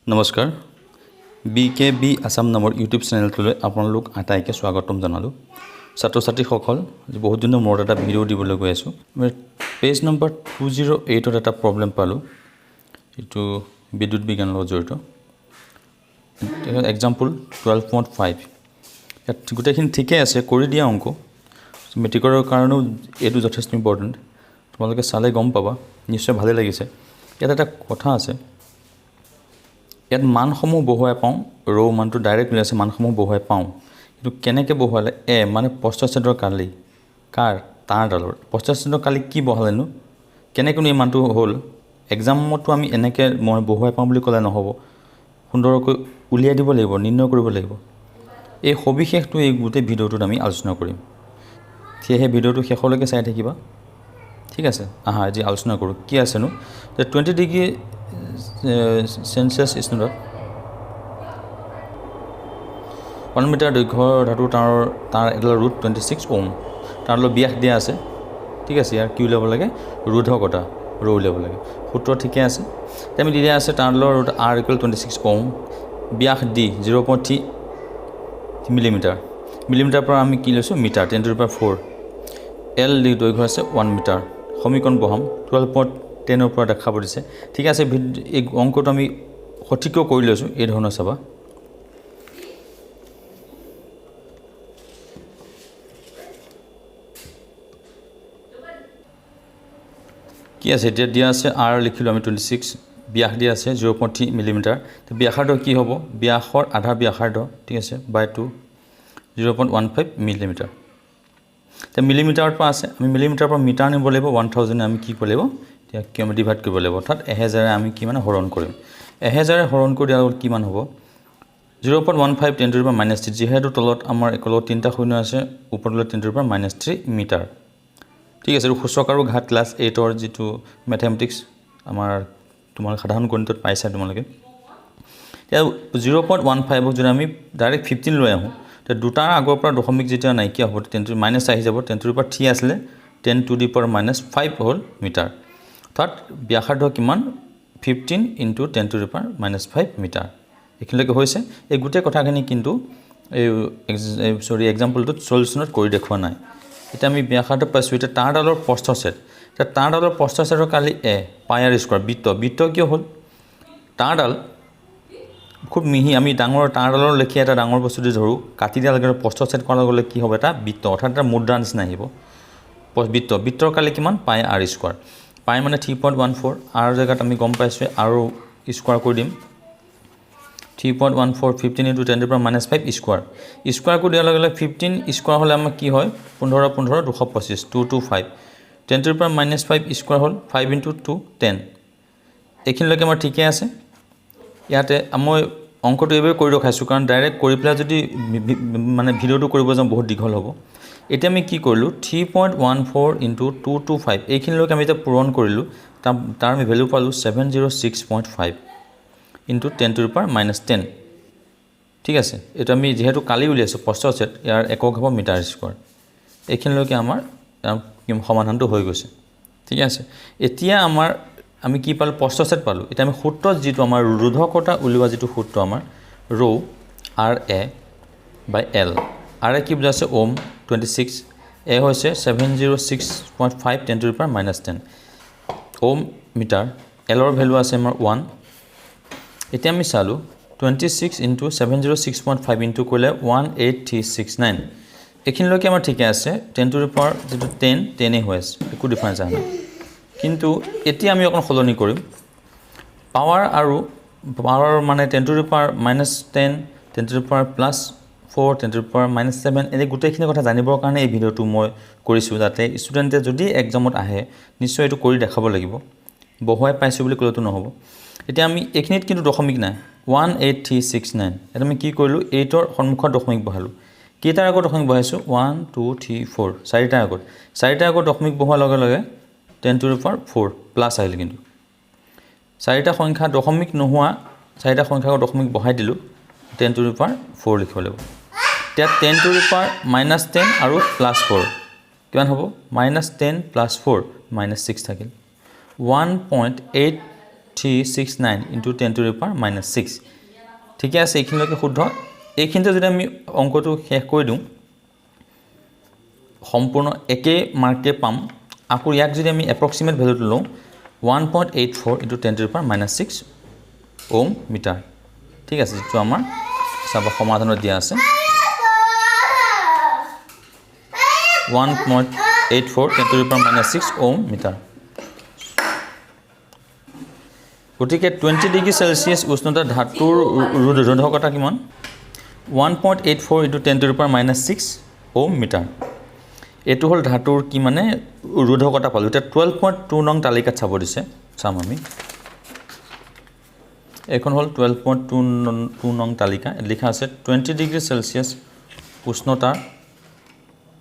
নমস্কাৰ, B K B Assam নামৰ YouTube চেনেলটোলৈ আপোনালোক আটাইকে স্বাগতম জনালোঁ। ছাত্ৰ ছাত্ৰীসকল, আজি বহুত দিনৰ মূৰত এটা ভিডিঅ' দিবলৈ গৈ আছোঁ। মই পেজ নম্বৰ 208ত এটা প্ৰব্লেম পালোঁ। এইটো বিদ্যুৎ বিজ্ঞানৰ লগত জড়িত। এক্সাম্পল 12.5। ইয়াত গোটেইখিনি ঠিকেই আছে, কৰি দিয়া অংক। মেট্ৰিকৰ কাৰণেও এইটো যথেষ্ট ইম্পৰ্টেণ্ট। তোমালোকে চালে গম পাবা, নিশ্চয় ভালেই লাগিছে। ইয়াত এটা কথা আছে, ইয়াত মানসমূহ বহুৱাই পাওঁ। ৰৌ মানটো ডাইৰেক্ট উলিয়াইছে, মানসমূহ বহুৱাই পাওঁ। কিন্তু কেনেকৈ বহুৱালে? এ মানে প্ৰস্থচ্ছেদৰ কালি কাৰ তাঁৰডালৰ প্ৰস্থচ্ছেদৰ কালি কি বহালেনো, কেনেকৈনো এই মানটো হ'ল? এক্সামতো আমি এনেকৈ মই বহুৱাই পাওঁ বুলি ক'লে নহ'ব, সুন্দৰকৈ উলিয়াই দিব লাগিব, নিৰ্ণয় কৰিব লাগিব। এই সবিশেষটো এই গোটেই ভিডিঅ'টোত আমি আলোচনা কৰিম। সেয়েহে ভিডিঅ'টো শেষলৈকে চাই থাকিবা, ঠিক আছে? আহা, আজি আলোচনা কৰোঁ। কি আছেনো যে 20 ডিগ্ৰী চেলচিয়াছ উষ্ণতাত 1 মিটাৰ দৈৰ্ঘ্যৰ ধাতুৰ তাঁৰৰ তাঁৰ এডালৰ ৰোধ 26 ওম। তাঁৰডালৰ ব্যাস দিয়া আছে, ঠিক আছে? ইয়াৰ কি উলিয়াব লাগে? ৰোধকতা ৰৌ উলিয়াব লাগে। সূত্ৰ ঠিকে আছে। এতিয়া আমি দি দিয়া আছে তাঁৰডালৰ ৰোধ আৰ ইকুৱেল 26 ওম, ব্যাস ডি 0.3 মিলিমিটাৰ। মিলিমিটাৰৰ পৰা আমি কি লৈছোঁ? Metre, 10 two power 4। L দৈৰ্ঘ্য আছে 1 মিটাৰ। সমীকৰণ বহাম, 12.10ৰ পৰা দেখাব দিছে, ঠিক আছে? এই অংকটো আমি সঠিককৈ কৰি লৈছোঁ, এই ধৰণৰ চাবা। কি আছে এতিয়া? দিয়া আছে আৰ লিখিলোঁ আমি 26, ব্যাস দিয়া আছে 0.3 মিলিমিটাৰ। ব্যাসাৰ্ধ কি হ'ব? ব্যাসৰ আধা ব্যাসাৰ্ধ, ঠিক আছে, বাই 2, 0.15 মিলিমিটাৰ। এতিয়া মিলিমিটাৰৰ পৰা আছে, আমি মিলিমিটাৰৰ পৰা মিটাৰ নিব লাগিব। 1000 আমি কি কৰিব লাগিব এতিয়া? কি আমি ডিভাইড কৰিব লাগিব, অৰ্থাৎ 1000ৰে আমি কি মানে হৰণ কৰিম। 1000ৰে হৰণ কৰি দিয়াৰ লগত কিমান হ'ব? 0.15 10 টু power minus 3। যিহেতু তলত আমাৰ একেলগত তিনিটা শূন্য আছে, ওপৰত 10 টু power minus 3 metre, ঠিক আছে? এইটো সূচক আৰু ঘাত, ক্লাছ 8ৰ যিটো মেথেমেটিক্স আমাৰ তোমালোকে সাধাৰণ গণিতত পাইছা তোমালোকে। এতিয়া 0.15ক যদি আমি ডাইৰেক্ট 15 লৈ আহোঁ, তেতিয়া দুটাৰ আগৰ পৰা দশমিক যেতিয়া নাইকিয়া হ'ব, 10 টু মাইনাছ আহি যাব। 10 টু power 3 আছিলে, 10 to the power minus 5 হ'ল মিটাৰ। অৰ্থাৎ ব্যাসাৰ্ধ কিমান? 15 into 10 to the power minus 5 metre. এইখিনিলৈকে হৈছে। এই গোটেই কথাখিনি কিন্তু এই চৰি, এক্সাম্পলটোত চলিউশ্যনত কৰি দেখুওৱা নাই। এতিয়া আমি ব্যাসাৰ্ধ পাইছোঁ। এতিয়া তাঁৰডালৰ প্ৰস্থচ্ছেদ। এতিয়া তাঁৰডালৰ প্ৰস্থচ্ছেদৰ কালি এ পাই আৰ স্কোৱাৰ। বৃত্ত, বৃত্ত কিয় হ'ল? তাঁৰডাল খুব মিহি। আমি ডাঙৰ তাঁৰডালৰ লেখীয়া এটা ডাঙৰ বস্তু দি ধৰোঁ, কাটি দিয়াৰ লগে লগে, প্ৰস্থচ্ছেদ কৰাৰ লগে লগে কি হ'ব? এটা বৃত্ত, অৰ্থাৎ এটা মুদ্ৰা নিচিনা আহিব। বৃত্ত, বৃত্তৰ কালি কিমান? পাই আৰ স্কোৱাৰ। পাই মানে 3.14, আৰ জেগাত আমি গম পাইছোঁৱে, আৰু স্কোৱাৰ কৰি দিম। 3.14, 15 into 10 to power minus 5 square. Square কৰি দিয়াৰ লগে লগে 15 স্কোৱাৰ হ'লে আমাৰ কি হয়? 15 15 225, 225। 10 to power minus 5 square হ'ল 5 ইণ্টু 2 10। এইখিনিলৈকে আমাৰ ঠিকে আছে। ইয়াতে মই অংকটো এইবাৰ কৰি ৰখাইছোঁ, কাৰণ ডাইৰেক্ট কৰি পেলাই যদি মানে ভিডিঅ'টো কৰিব যাওঁ, বহুত দীঘল হ'ব। এতিয়া আমি কি কৰিলোঁ? 3.14 ইণ্টু 225, এইখিনিলৈকে আমি এতিয়া পূৰণ কৰিলোঁ। তাৰ আমি ভেলু পালোঁ 706.5 into 10 to power minus 10, ঠিক আছে? এইটো আমি যিহেতু কালি উলিয়াইছোঁ প্ৰস্থচ্ছেদ, ইয়াৰ একক হ'ব মিটাৰ স্কোৱাৰ। এইখিনিলৈকে আমাৰ সমাধানটো হৈ গৈছে, ঠিক আছে? এতিয়া আমি কি পালোঁ? প্ৰস্থচ্ছেদ পালোঁ। এতিয়া আমি সূত্ৰত যিটো আমাৰ ৰোধকতা উলিওৱা যিটো সূত্ৰ আমাৰ, rho R A by L. R A কি বুজাইছে? ওম 26, এ হৈছে 706.5 10 to power minus 10 ohm metre. এলৰ ভেলু আছে আমাৰ 1। এতিয়া আমি চালোঁ, 26 into 706.5 into কৰিলে 18369। এইখিনিলৈকে আমাৰ ঠিকে আছে। 10 টু the power যিটো 10, 10েই হৈ আছে, একো ডিফাৰেঞ্চ অহা নাই। কিন্তু এতিয়া আমি অকণ সলনি কৰিম। পাৱাৰ আৰু পাৱাৰ মানে 10 to the power minus 10, 10 to the power plus 4, 10 to the power minus 7, এনে গোটেইখিনি কথা জানিবৰ কাৰণে এই ভিডিঅ'টো মই কৰিছোঁ, যাতে ষ্টুডেণ্টে যদি এক্সামত আহে, নিশ্চয় এইটো কৰি দেখাব লাগিব। বহুৱাই পাইছোঁ বুলি ক'লেতো নহ'ব। এতিয়া আমি এইখিনিত কিন্তু দশমিক নাই, 18369। ইয়াত আমি কি কৰিলোঁ? এইটৰ সন্মুখত দশমিক বহালোঁ। কেইটাৰ আগত দশমিক বহাইছোঁ? 1, 2, 3, 4, চাৰিটাৰ আগত। চাৰিটাৰ আগত দশমিক বহোৱাৰ লগে লগে 10 to the power 4 plus আহিল। কিন্তু চাৰিটা সংখ্যা দশমিক নোহোৱা, চাৰিটা সংখ্যা আগত দশমিক বহাই দিলোঁ, 10 টু the power 4 লিখিব লাগিব। এতিয়া 10 to the power minus 10 আৰু প্লাছ 4 কিমান হ'ব? Minus 10 plus 4, minus 6 থাকিল। 1.83 369 into 10 to the power minus 6। ঠিকে আছে, এইখিনিলৈকে শুদ্ধ। এইখিনিতে যদি আমি অংকটো শেষ কৰি দিওঁ, সম্পূৰ্ণ একেই মাৰ্কে পাম। আকৌ ইয়াক যদি আমি এপ্ৰক্সিমেট ভেলুটো লওঁ, 1.84 into 10 to the power minus 6 ohm meter। ঠিক আছে, যিটো আমাৰ চাব সমাধানত দিয়া আছে, 1.84 10 to the power minus 6 ohm meter। গতিকে 20 ডিগ্ৰী চেলচিয়াছ উষ্ণতা ধাতুৰ ৰোধকতা কিমান? 1.84 into 10 to the power minus 6 ohm meter। এইটো হ'ল ধাতুৰ কি মানে ৰোধকতা পালোঁ। এতিয়া 12.2 নং তালিকাত চাব দিছে, চাম আমি। এইখন হ'ল 12.22 নং তালিকা। ইয়াত লিখা আছে 20 ডিগ্ৰী চেলচিয়াছ উষ্ণতাৰ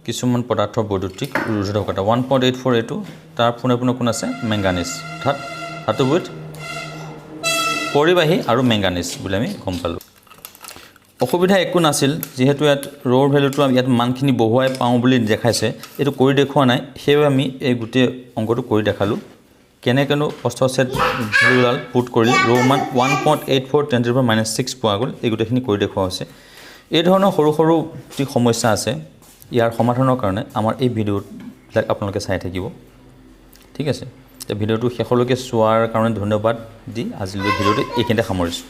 কিছুমান পদাৰ্থৰ বৈদ্যুতিক ৰোধকতা 1.84। এইটো তাৰ পোনে পোনে কোন আছে? মেংগানিজ। অৰ্থাৎ ধাতুবিধ পৰিবাহী আৰু মেংগানিজ বুলি আমি গম পালোঁ। অসুবিধা একো নাছিল, যিহেতু ইয়াত ৰ'ৰ ভেলুটো আমি ইয়াত মানখিনি বহুৱাই পাওঁ বুলি দেখাইছে। এইটো কৰি দেখুওৱা নাই, সেইবাবে আমি এই গোটেই অংকটো কৰি দেখালোঁ। কেনেকৈনো প্ৰস্থচ্ছেদ ভেলুডাল পুট কৰি ৰ' মান 1.84 10 to minus 6 পোৱা গ'ল, এই গোটেইখিনি কৰি দেখুওৱা হৈছে। এই ধৰণৰ সৰু সৰু যি সমস্যা আছে, ইয়াৰ সমাধানৰ কাৰণে আমাৰ এই ভিডিঅ'বিলাক আপোনালোকে চাই থাকিব। ঠিক আছে, এতিয়া ভিডিঅ'টো শেষলৈকে চোৱাৰ কাৰণে ধন্যবাদ দি আজিলৈ ভিডিঅ'টো এইখিনিতে সামৰিছোঁ।